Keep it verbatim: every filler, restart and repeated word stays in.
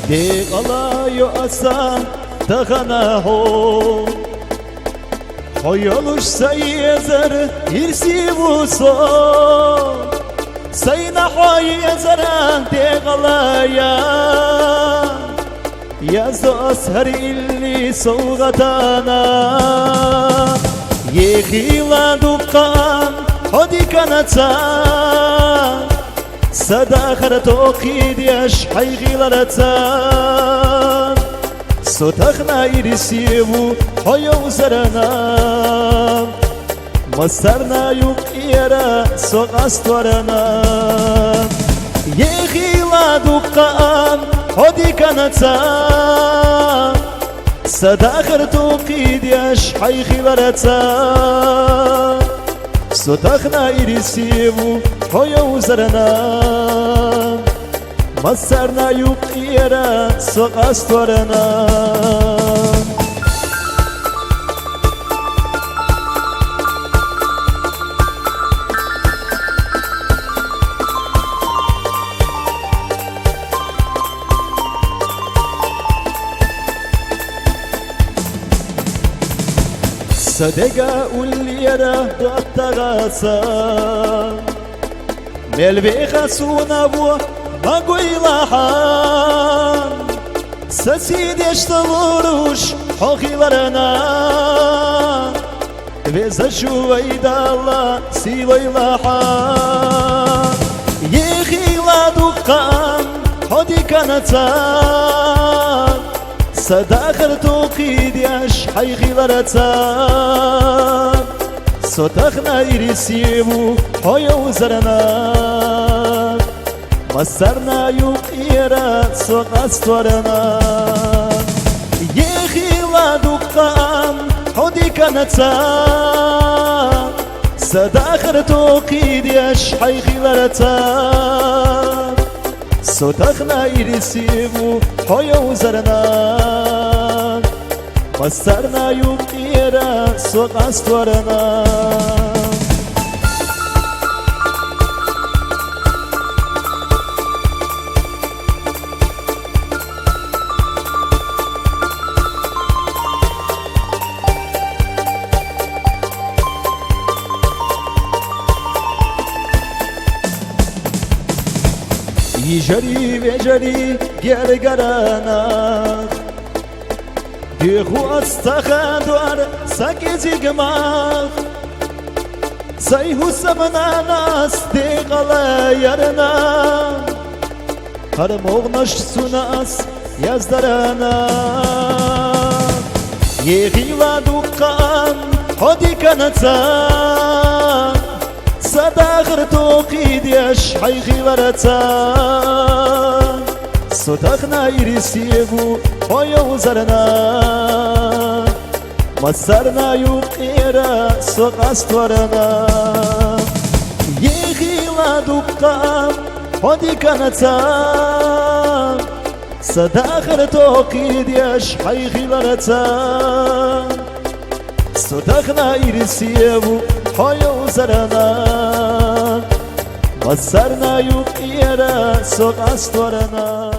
Декъала йоасан тахана хьо, хьо йолуш са езар ирсе ву со. Сайна хьо езара декъалая, язда ас гьар илли совгъатана. Ехила дукъан хьо диканаца, са дахар тохидеш хьайгъилараца. Со тахна ирсе ву хьо йовзарана, массарна юкъера со къастварана. Ехила дукъан хьо диканаца, са дахар тохидеш хьайгъилараца. Со тахна ирсе ву хьо йовзарана, массарна юкъера со къастварана. Са дега уллера доттагъаса, мел вехасунав магуйлахьан, са сийдеш салуруш хьо хиларана. Везачу вайдала силайлахьа, ехила дукъан хьо диканаца, са дахар тохидеш хьайгъилараца. Со тахна ирсе ву хьо йовзарана, массарна юкъера со къастварана. Ехила дукъан хьо диканаца, са дахар тохидеш хьайгъилараца. Со тахна ирсе ву хьо йовзарана, массарна юкъера со къастварана. Йижари-вежари гергара нах, деху ас тахадур са кӀезиг мах. Цай гьусамнанас декъала ярна, гьар могънаш цунас яздарана. Ехила дукъан хьо диканаца, са дахар тохидеш хьайгъилараца. Со тахна ирсе ву хьо йовзарана, массарна юкъера со къастварана. Ехила дукъан хьо диканаца, са дахар тохидеш хьайгъилараца. Со тахна ирсе ву хьо йовзарана, массарна юкъера со къастварана.